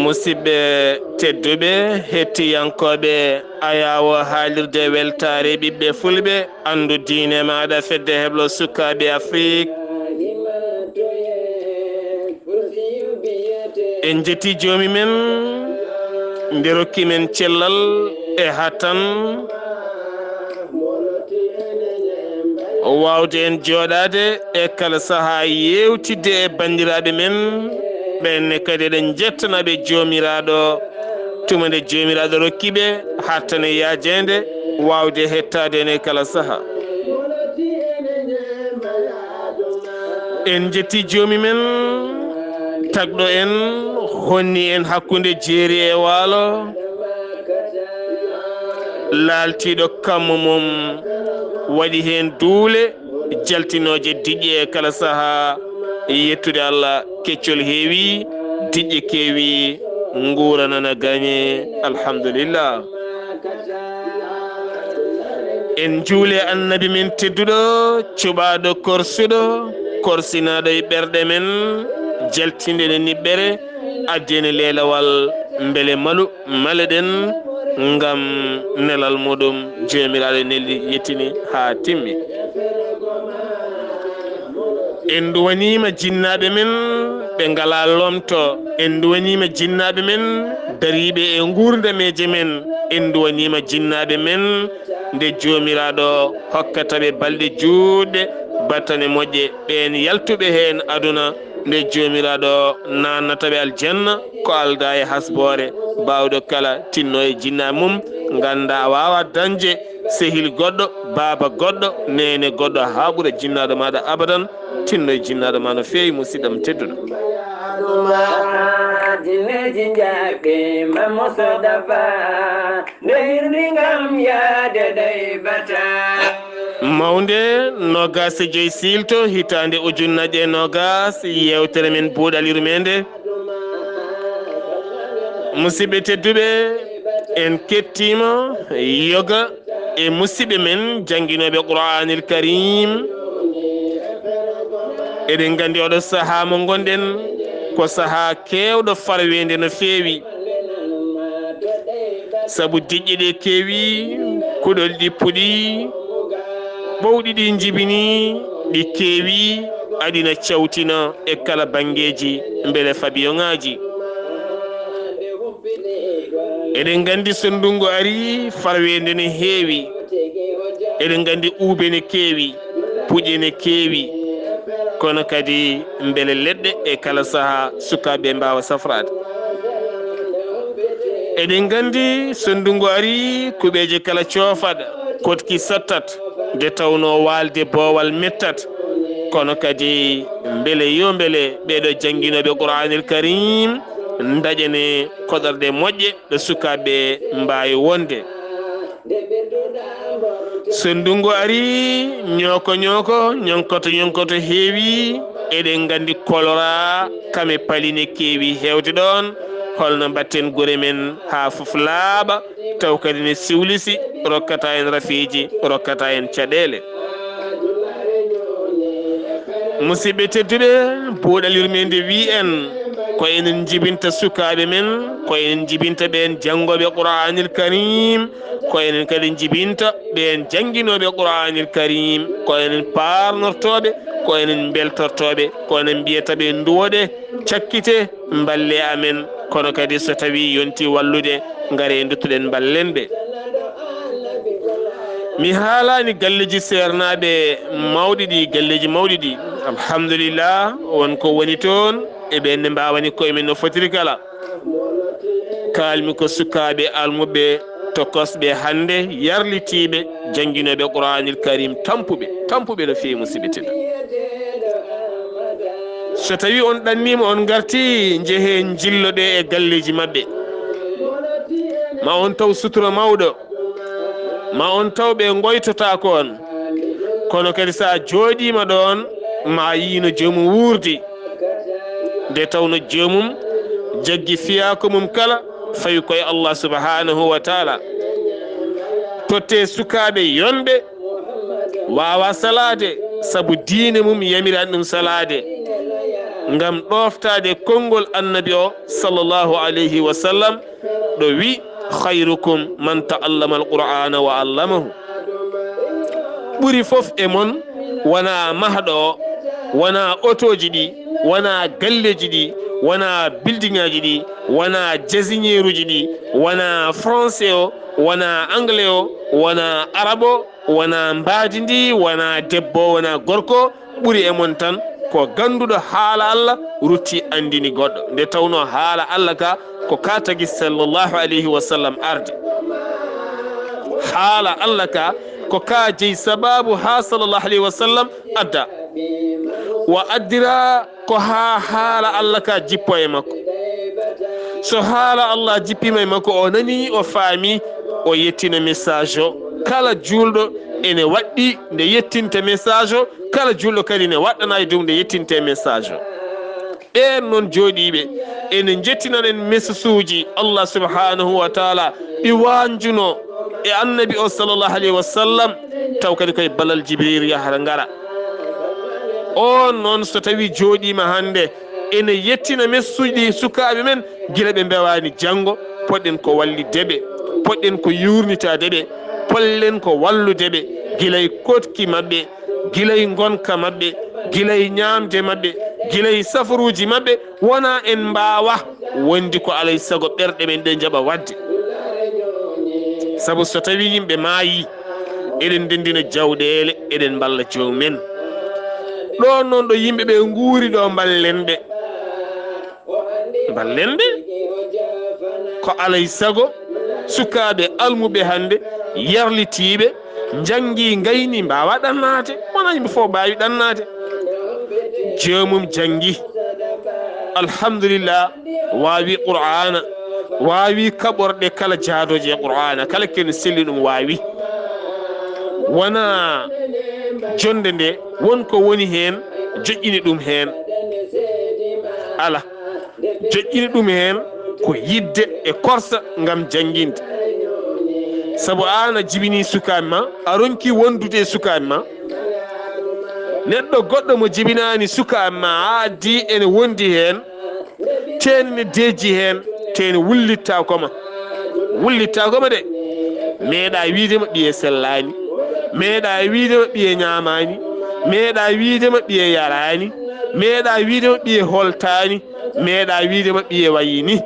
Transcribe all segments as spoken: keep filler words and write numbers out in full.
Musidɓe tedduɓe, hettiyankooɓe ayaawo haalirde weltaare ɓiɓɓe fulɓe, anndu diine maaɗa fedde heblo sukaaɓe Afrik. En jetti joomi men nde rokki men cellal e hattan waawde en jooɗaade e kala sahaa yeewtidde e banndiraaɓe men ɓen ne kadi eɗen njettanaɓe joomiraaɗo tuma nde joomiraaɗo rokki ɓe hattane yaajeende waawde hettaade en e kala sahaa. En jetti joomi men tagɗo en, honni en hakkunde jeeri e waalo, laaltiiɗo kammu mum waɗi heen duule jaltinooje diƴƴe e kala sahaa. Yettude Allah, keccol heewi, diƴƴe keewi, nguura nana gañe. Alhamdulillah. En njuule annabi men tedduɗo, cuɓaaɗo korsuɗo, korsinaaɗo e ɓerɗe men, jaltinɗe ne niɓɓere, addi en leelawal mbele malu maleɗen ngam nelal muɗum joomiraaɗo neli yettini haa timmi. En nduwaniima jinnaaɓe men ɓe ngalaa lomto. En nduwaniima jinnaaɓe men dariiɓe e nguurdameeje men. En nduwaniima jinnaaɓe men nde joomiraaɗo hokkata ɓe balɗe juutɗe, battane moƴƴe, ɓeen yaltuɓe heen aduna, nde joomiraaɗo naannata ɓe aljanna ko aldaa e hasboore. Baawɗo kala tinno e jinnaaɓe mum, ngannda a waawaa dañde sehil goɗɗo, baaba goɗɗo, neene goɗɗo haa ɓura jinnaaɗo maaɗa abadan. Tinno e jinnaaɗo ma no feewi, musidɗam tedduɗo. Jinneeji njaɓɓe ma Mustafa, nde hirni ngam yaade ɗay bata. Mawnde nogas e joy siilto hitaande ujunnaje e nogas, yeewtere men buuɗal yurmeende. Musidɓe tedduɓe, en kettiima yoga e musidɓe men jannginooɓe Qur'aanil Kariim. Eɗen nganndi oɗo sahaa mo ngonɗen ko sahaa keewɗo farweende no feewi. Sabu diƴƴe ɗe keewi, kuɗol ɗi puɗi, ɓowɗi ɗi njibini, ɗi keewi, aɗina cawtina e kala banngeeji, mbele fabiyoŋaaji. Eɗen nganndi so ndunngu ari, farweende ne heewi. Eɗen nganndi uube ne keewi, puƴe ne keewi, kono kadi mbele leɗɗe e kala sahaa sukaaɓe mbaawa safraade. Eɗen nganndi so ndunngu ari, kuɓeeje kala coofat, koɗki sattat, nde tawnoo waalde boowal mettat. Kono kadi mbele yo mbele ɓeeɗo jannginooɓe Qur'aanil Kariim ndaƴane koɗorɗe moƴƴe ɗo sukaaɓe mbaawi wonde. So ndunngu ari, ñooko ñooko, ñonkoto ñonkoto heewi, eɗen nganndi kolora, kame paline keewi heewde ɗoon, holno mbaɗten gure men haa fof laaɓa, taw kadi ne siwlisi, rokkata en rafiiji, rokkata en caɗeele. Musidɓe tedduɓe, buuɗal yurmeende wi en, ko enen njibinta sukaaɓe men, ko enen njibinta ɓeen janngooɓe Qur'aanil Kariim, ko enen kadi njibinta ɓeen jannginooɓe Qur'aanil Kariim, ko enen paarnortooɓe, ko enen mbeltortooɓe, ko enen mbiyata ɓe nduwoɗe, cakkite, mballe amen, kono kadi so tawii yontii wallude, ngaree nduttuɗen mballen ɓe. Mi haalaani galleeji seernaaɓe mawɗi ɗi, galleeji mawɗi ɗi. Alhamdulillah, won ko woni toon, e ɓeen ne mbaawani koye men no fotiri kala. Kaalmi ko sukaaɓe almuɓɓe tokosɓe hannde, yarlitiiɓe, jannginooɓe Qur'aanil Kariim, tampuɓe, tampuɓe no feewi, musidɓe tedduɓe. So tawii on ɗanniima, on ngartii, njehee njilloɗee e galleeji maɓɓe. Ma on taw sutura mawɗo, ma on taw ɓe ngoytotaako on. Kono kadi so a jooɗiima ɗoon, ma a yii no joomum wuurdi. Nde tawnoo joomum jaggi fiyaaku mum kala, fawi koye Allah subhanahu wa taala. Tottee sukaaɓe yonɓe, waawa salaade, sabu diine mum yamiraani ɗum salaade. ngam ɗooftaade konngol Annabi o, sallallahu alayhi wa sallam, ɗo wi: "Khayrukum man ta'allama al-Qur'ana wa allamahu." Ɓuri fof e mon wonaa mahɗo o, wonaa otooji ɗi, wonaa galleeji ɗi, wonaa buildingaaji ɗi, wonaa jasiñeeruuji ɗi, wonaa français o, wonaa anglais o, wonaa arabe o, wonaa mbaadi ndi, wonaa debbo, wonaa gorko, ɓuri e mon tan ko gannduɗo haala Allah, rutti anndini goɗɗo. Nde tawnoo haala Allah ka, ko ka tagi sallallahu alayhi wa sallam arde. Haala Allah ka, ko ka jeyi sabaabu haa sallallahu alayhi wa sallam adda. Wa addira ko haa haala Allah ka jippo e makko. So haala Allah jippima e makko, o nani, o faami, o yettina message o. Kala juulɗo ene waɗɗi nde yettinta message o, kala juulɗo kadi ne waɗɗana e dow nde yettinte message o. Ɓeen noon jooɗiiɓe, ene njettinan en message uji Allah subhanahu wa taala ɗi waanjuno e Annabi o, sallallahu alayhi wa sallam, taw kadi koye ballal Jibril yahata ngara. On noon, so tawi jooɗiima hannde, ene yettina message uji ɗi sukaaɓe men, gila ɓe mbewaani janngo, poɗɗen ko wallitde ɓe, poɗɗen ko yuurnitaade ɓe, poɗɗen ko wallude ɓe, gila e koɗki maɓɓe, gila e ngonka maɓɓe, gila e ñaamde maɓɓe, gila e safaruuji maɓɓe, wona en mbaawa wondi ko alay sago ɓerɗe men ɗe njaɓa waɗde. Sabu so tawi yimɓe maayi, eɗen ndenndina jawɗeele, eɗen mballa joom men. Ɗo noon ɗo yimɓe ɓe nguuri ɗo, mballen ɓe. Mballen ɓe. Ko alay sago sukaaɓe almuɓe hannde, yarlitiiɓe, njanngi, ngayni, mbaawa ɗannaade. Wona yimɓe fof mbaawi ɗannaade. Joomum janngi, alhamdulillah, waawi Qur'aana, waawi kaɓorɗe kala jaadooje e Qur'aana, kala ken selli ɗum waawi. Wona jonnde nde, won ko woni heen, joƴƴini ɗum heen. Ala. Joƴƴini ɗum heen ko yiɗde e korsa ngam jannginde. Sabu aan a jibinii sukaaɓe ma, a ronkii wondude e sukaaɓe ma. Neɗɗo goɗɗo mo jibinaani sukaaɓe ma, a addi ene wondi heen, teeni ne deejji heen, teeni wullittaako ma. Wullittaako ma de. Meeɗaa wiyde ma ɓiye sellaani. Meeɗaa wiyde ma ɓiye ñaamaani. Meeɗaa wiyde ma ɓiye yaraani. Meeɗaa wiyde ma ɓiye holtaani. Meeɗaa wiyde ma ɓiye wayi ni.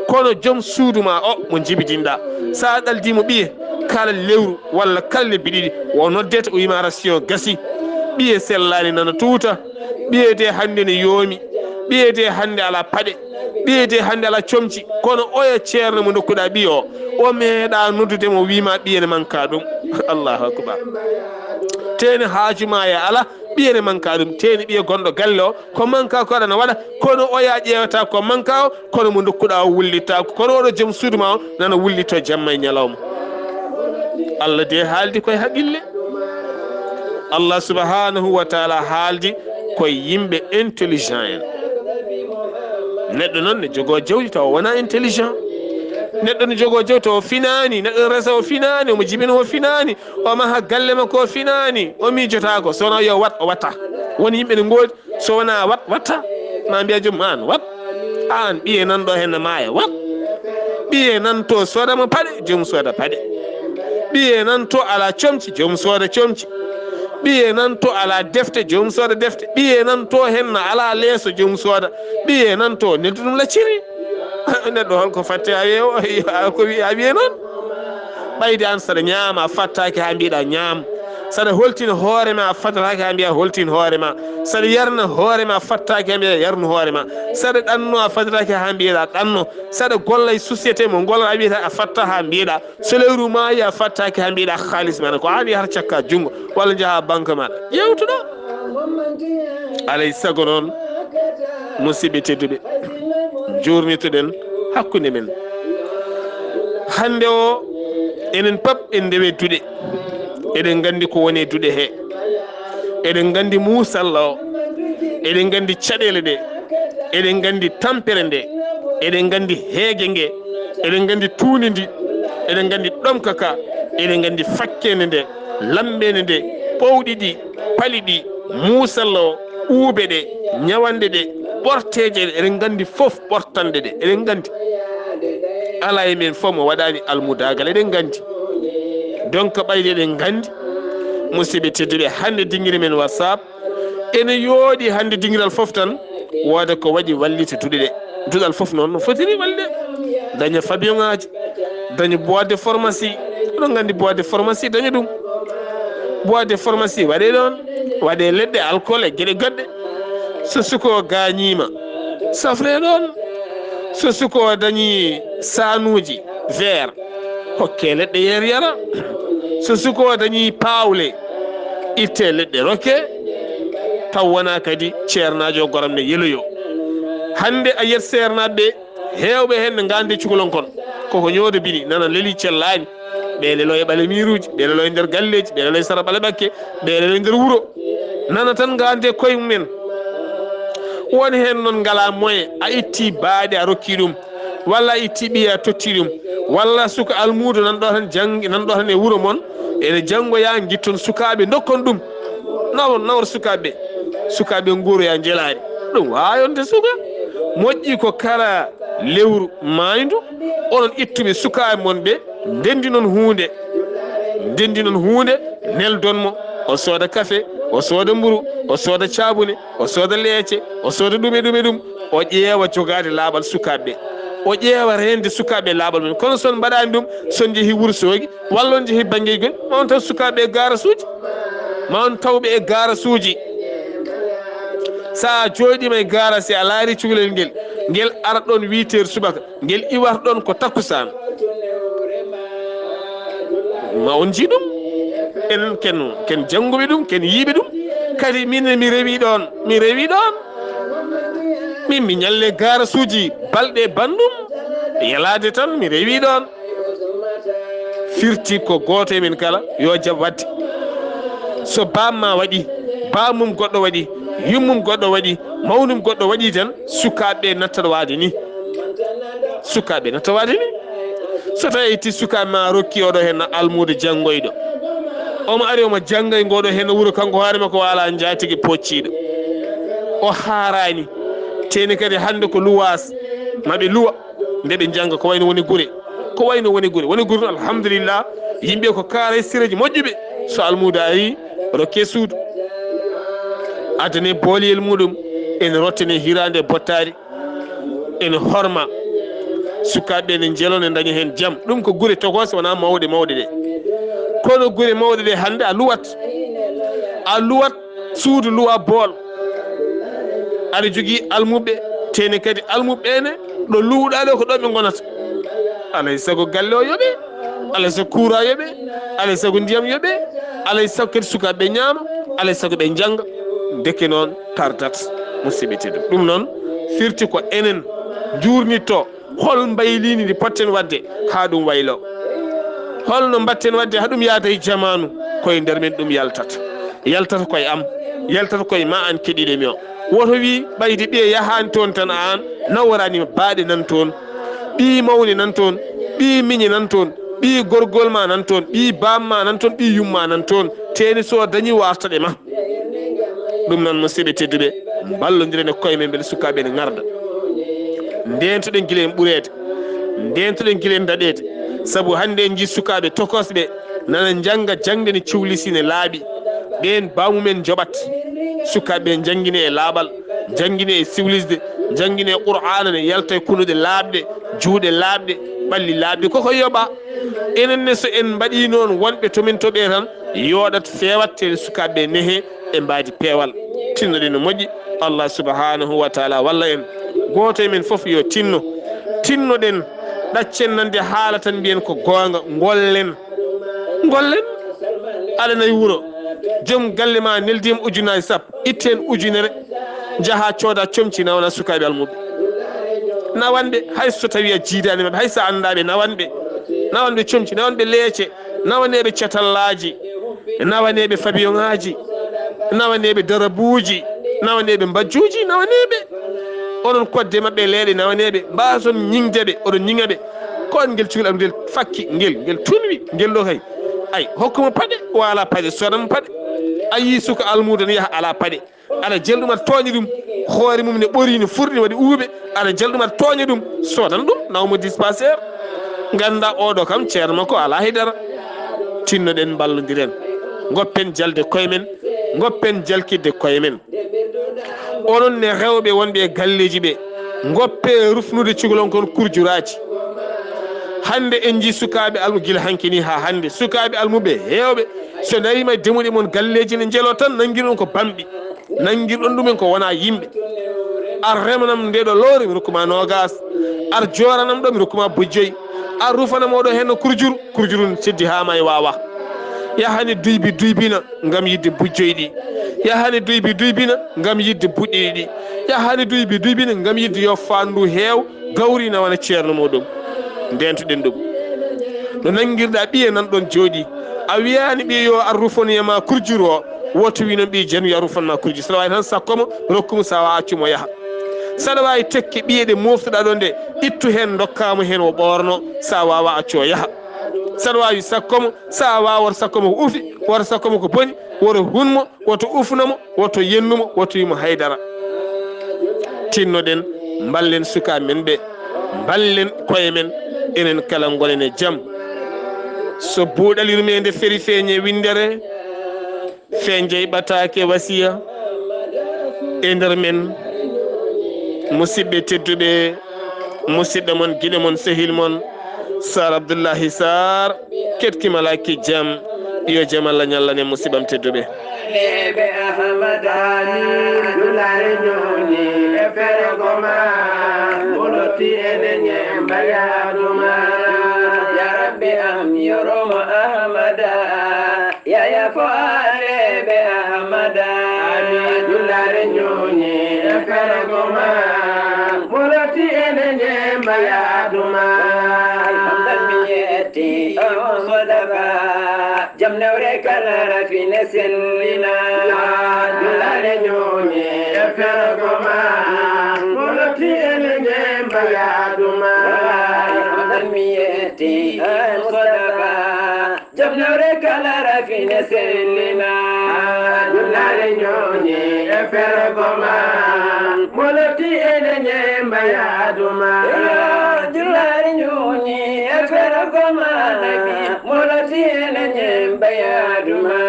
Kono joom suudu ma o mo njibidinɗaa, so a ɗaldii mo ɓiye, kala lewru walla kala lebbi ɗiɗi, o noddete, o wiima ration gasi. Ɓiye sellaani nana tuuta. Ɓiye de hannde ne yoomi. Ɓiye de hannde alaa paɗe. Ɓiye de hannde alaa comci. Kono oya ceerno mo ndokkuɗaa ɓiye o, o meeɗaa noddude mo, wiima ɓiye ne manka ɗum. Allahu akbar. Teeni haaju ma ya alaa, ɓiye ne manka ɗum. Teeni ɓiye gonɗo galle o, ko manka ko aɗana waɗa, kono oya ƴeewata ko manka o, kono mo ndokkuɗaa o wullittaako. Kono oɗo joom suudu ma o nana wullito jamma e ñalawma. Allah de haaldi koye haqqille. Allah subhanahu wa taala haaldi koye yimɓe intelligent en. Neɗɗo noon ne jogoo jawdi tawa wonaa intelligent. Neɗɗo ne jogoo jawdi tawa o finaani, neɗɗo ne resa o finaani, omo jibina o finaani, o maha galle makko o finaani, o miijotaako, so wonaa yo wat, o watta. Won yimɓe ne ngoodi, so wonaa wat, watta. Ma mbiya joom ma aan, wat. Aan, ɓiye nan ɗo heen ne maaya, wat. Ɓiye nan to sooda mo paɗe, joom sooda paɗe. Ɓiye nan to alaa comci, joom sooda comci. Ɓiye nan to alaa defte, joom sooda defte. Ɓiye nan to heen na alaa leeso, joom sooda. Ɓiye nan to neldu ɗum lacciri. Neɗɗo holko fatte a wiye o, ko wi-, a wiye noon? Ɓayde aan saɗa ñaama a fattaaki haa mbiɗa ñaam. Saɗa holtina hoore ma a fattataake haa mbiya holtin hoore ma. Saɗa yarna hoore ma a fattaaki haa mbiya yarnu hoore ma. Saɗa ɗanno a fattataake haa mbiɗa ɗanno. Saɗa golla e société mo golla a wiyata a fatta haa mbiɗa. So lewru maayi a fattaaki haa mbiɗa haalis ma ko aan yahata cakka junngo walla njaha banque maɗa. Ƴeewtuɗo. Alay sago noon, musidɓe tedduɓe, njuurnitoɗen hakkunde men. Hannde o, enen pap en ndewe duɗe. Eɗen nganndi ko woni e duɗe he. Eɗen nganndi muusalla o. Eɗen nganndi caɗeele ɗe. Eɗen nganndi tampere nde. Eɗen nganndi heege nge. Eɗen nganndi tuundi ndi. Eɗen nganndi ɗomka ka. Eɗen nganndi fakkende nde. Lamɓe nde, ɓowɗi ɗi, pali ɗi, muusalla o, uube ɗe, ñawanɗe ɗe, ɓorteeje ɗe, eɗen nganndi fof ɓortanɗe ɗe, eɗen nganndi. Alaa e men fof mo waɗaani almudaagal, eɗen nganndi. Donc, ɓayde eɗen nganndi, musidɓe tedduɓe, hannde dinngiri men WhatsApp, ene yooɗi hannde dingiral fof tan, wooda ko waɗi wallita duɗe ɗe. Duɗal fof noon no fotiri wallude. Daña pavillon-aaji, daña boîte de pharmacie. Oɗon nganndi boîte de pharmacie daña ɗum. Boîte de pharmacie waɗee ɗoon, waɗee leɗɗe, alcool e geɗe goɗɗe. So suka o gaañiima, safree ɗoon. So suka o dañii saanuuji, verre, hokkee leɗɗe yeer yara. So suka o dañii paawle, ittee leɗɗe rokkee. Taw wonaa kadi ceernaajo goram ne yeloyoo. Hannde a yiyat seernaaɓe ɓe, heewɓe heen ne ngaandi cukalon kon. Koko ñoodo bini, nana leli cellaani. Ɓe lelo e ɓale miiruuji, ɓe lelo e nder galleeji, ɓe lelo e sara ɓale ɓakke, ɓe lelo e nder wuro. Nana tan ngaandi e koye mumen. Won heen noon ngalaa moyen, a itti baaɗe a rokki ɗum, walla a itti ɓiye a totti ɗum, walla suka almuudo nan ɗo tan janngi, nan ɗo tan e wuro mon, ene janngoya, ngitton sukaaɓe, ndokkon ɗum. Nawor, nawor sukaaɓe, sukaaɓe nguuroya njelaari. Ɗum waawaa yonde suka. Moƴƴi ko kala lewru maayndu, onon ittuɓe sukaaɓe mon ɓe, ndendinon huunde, ndendinon huunde, neldon mo, o sooda kafe, o sooda mburu, o sooda caabune, o sooda leece, o sooda ɗum e ɗum e ɗum, o ƴeewa jogaade laaɓal sukaaɓe ɓe, o ƴeewa reende sukaaɓe e laaɓal mum. Kono so on mbaɗaani ɗum, so on njehii Wuro Soogi, walla on njehii banngeeji goɗɗi, ma on taw sukaaɓe e gaarasuuji, ma on taw ɓe e gaarasuuji. So a jooɗiima e gaarasi, a laarii cukalel ngel, ngel ara ɗoon huit heures subaka, ngel iwata ɗoon ko takkusaan. Ma on njii ɗum. Enen ken, ken jannguɓe ɗum, ken yiiɓe ɗum. Kadi min mi rewii ɗoon, mi rewii ɗoon. Min mi ñalli e gaarasuuji balɗe e banndum. Yalaade tan, mi rewii ɗoon. Firti ko gooto e men kala yo jab waɗde. So baam ma waɗi, baam mum goɗɗo waɗi, yummum goɗɗo waɗi, mawnum goɗɗo waɗi tan, sukaaɓe ɓe nattat waade ni. Sukaaɓe nattat waade ni. So tawi a itti sukaaɓe ma a rokki oɗo heen almuudo janngoyɗo. Omo ari omo jannga e ngoɗo heen wuro, kanko hoore makko o alaa njaatigi pocciiɗo. O haaraani. Teeni kadi hannde ko luwaas, ma ɓe luwa. Nde ɓe njannga ko wayno woni gure. Ko wayno woni gure. Woni gure, alhamdulillah, yimɓe ko kaaray sireeji moƴƴuɓe. So almuudo ari, rokke suudu. Addane booliyel muɗum, ene rottane hiraande bottaari, ene horma. Sukaaɓe ɓe ne njelo, ne ndaña heen jam. Ɗum ko gure tokoose, wonaa mawɗe mawɗe ɗe. Kono gure mawɗe ɗe hannde a luwat. A luwat. Suudu luwa bool. Aɗa jogii almuɓɓe, teeni kadi almuɓɓe ɓe ne, ɗo luwɗaa ɗo ko ɗo ɓe ngonata. Alay sago galle o yoɓe, alay sago kuura yoɓe, alay sago ndiyam yoɓe, alay sago kadi sukaaɓe ɓe ñaama, alay sago ɓe njannga. Ndeke noon tardat, musidɓe tedduɓe. Ɗum noon firti ko enen njuurnitto. Hol mbayliindi ndi potten waɗde haa ɗum wayloo? Holno mbaɗten waɗde haa ɗum yaada e jamaanu? Ko e nder men ɗum yaltata. Yaltata ko e am, yaltata ko e ma aan keɗiiɗo mi o. Woto wii ɓayde ɓiye yahaani toon tan aan naworaani ma baaɗe nan toon, ɓii mawni nan toon, ɓii miñi nan toon, ɓii gorgol ma nan toon, ɓii baam ma nan toon, ɓii yumma nan toon. Teeni so dañi wartat e ma. Ɗum noon, musidɓe tedduɓe, mballondiren e koye men mbele sukaaɓe ne ngarda. Ndeentoɗen gila en ɓureede, ndeentoɗen gila en daɗeede. Sabu hannde en njii sukaaɓe tokosɓe nana njannga jaŋde ne ciwlisi ne laaɓi. Ɓeen baamumen njoɓat. Sukaaɓe ɓe njanngine e laaɓal, njanngine e siwlisde, njanngine e Qur'aana ne yalta e kunuɗe laaɓɗe, juuɗe laaɓɗe, ɓalli laaɓɗi. Koko yoɓa. Enen ne so en mbaɗii noon wonɓe to min to ɓe tan, yooɗat feewat, tee sukaaɓe ɓe nehee e mbaadi peewal. Tinnoɗen no moƴƴi, Allah subhanahu wa taala walla en. Gooto e men fof yo tinno. Tinnoɗen, ɗaccen nande haala tan mbiyen ko goonga, ngollen. Ngollen. Aɗa nayi wuro, joom galle ma neldi ma ujunaaji sappo, itte heen ujunere, njaha cooda comci nawana sukaaɓe almuɓɓe. Nawanɓe, hay so tawi a jiidaani maɓɓe, hay so a anndaa ɓe, nawanɓe. Nawanɓe comci, nawanɓe leece, nawaneeɓe catallaaji, nawaneeɓe fabiyoŋaaji, nawaneeɓe darabuuji, nawaneeɓe mbajjuuji, nawaneeɓe. Onon kodde maɓɓe leeɗe, nawaneeɓe, mbaason ñiŋde ɓe, oɗon ñiŋa ɓe. Ko on ngel cukalel am ngel fakki, ngel, ngel tunwi, ngel ɗo kay. Ay, hokku mo paɗe, o alaa paɗe, sooda mo paɗe. A yii suka almuudo ne yaha alaa paɗe. Aɗa jel ɗum, aɗa tooñi ɗum. hoore mum ne ɓori, ne furɗi, waɗi uube, aɗa jala ɗum, aɗa tooña ɗum, soodan ɗum, naw mo dispensaire. Ngannda oɗo kam ceerno makko alaa hay dara. Tinnoɗen, mballondiren, ngoppen jalde koye men, ngoppen jalkitde koye men. Onon ne rewɓe wonɓe e galleeji ɓe, ngoppe rufnude cukalon kon kurjuraaji. Hannde en njii sukaaɓe almu, gila hanki ni haa hannde, sukaaɓe almuɓe heewɓe, so ndariima e demuɗe mon galleeji ne njelo tan, nanngiron ko bamɗi, nanngiron ɗumen ko wonaa yimɓe. Ar remanam nde ɗo lowre, mi rokkuma noogas. Ar jooranam ɗo, mi rokkuma bujjoy. Ar rufanam oɗo heen no kurjuru, kurjuru seddi haa may waawa. Yahani duybi duybina ngam yiɗde bujjoy ɗi. Yahani duybi duybina ngam yiɗde buɗɗiɗi ɗi. Yahani duybi duybina ngam yiɗde yo faandu heew, gawri na wona ceerno muɗum. Ndentuɗen ɗum. No nanngirɗa ɓiye nan ɗon jooɗi. A wiyaani ɓiye yo ar rufanoya ma kurjuru o. Woto wi noon ɓiye jenu yo ar rufanma kurjuru. Saɗa waawi tan sakko mo, rokku mo, so a waawaa accu mo yaha. Saɗa waawi tekke ɓiye ɗe moftuɗa ɗon ɗe, ittu heen ndokkaa mo heen o ɓoorno, so a waawaa accu o yaha. Saɗa waawi sakko mo, so a waawaa, wota sakko mo ko ufi, wota sakko mo ko boni, wota hun mo, woto ufno mo, woto yennu mo, woto wi mo hay dara. Tinnoɗen, mballen sukaaɓe men ɓe, mballen koye men, enen kala ngonen e jam. So buuɗal yurmeende feri feeñe winndere, feeñjey ɓataake wasiya e nder men. Musidɓe tedduɓe, musidɗo mon, giɗo mon, sehil mon, Sar Abdullahi Sar, keɗki malaaki jam, yo jam Allah ñallan en, musidɓam tedduɓe. Leɓe Ahmada, Dullaare ñooni e fergo ma, Muroti ene ñemba yaaduma. Ya Rabbi am, yoromo Ahmada, yaya fo aleɓe Ahmada. Dullaare ñooni e fergo ma, Muroti ene ñemba yaaduma. Hamdan mi yetti, o Mustafa. Jam newre kala rafine sellina. Dullaare ñooni e fergo ma, Muroti ene ñemba yaaduma. Hamdan mi yetti, o Mustafa. Jam newre kala rafine sellina. Dullaare ñooni e fergo ma, Muroti ene ñemba yaaduma. Dullaare ñooni e fergo ma, Muroti ene ñemba yaaduma.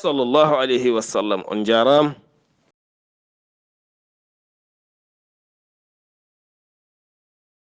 Sallallahu alayhi wa sallam. On njaaraama.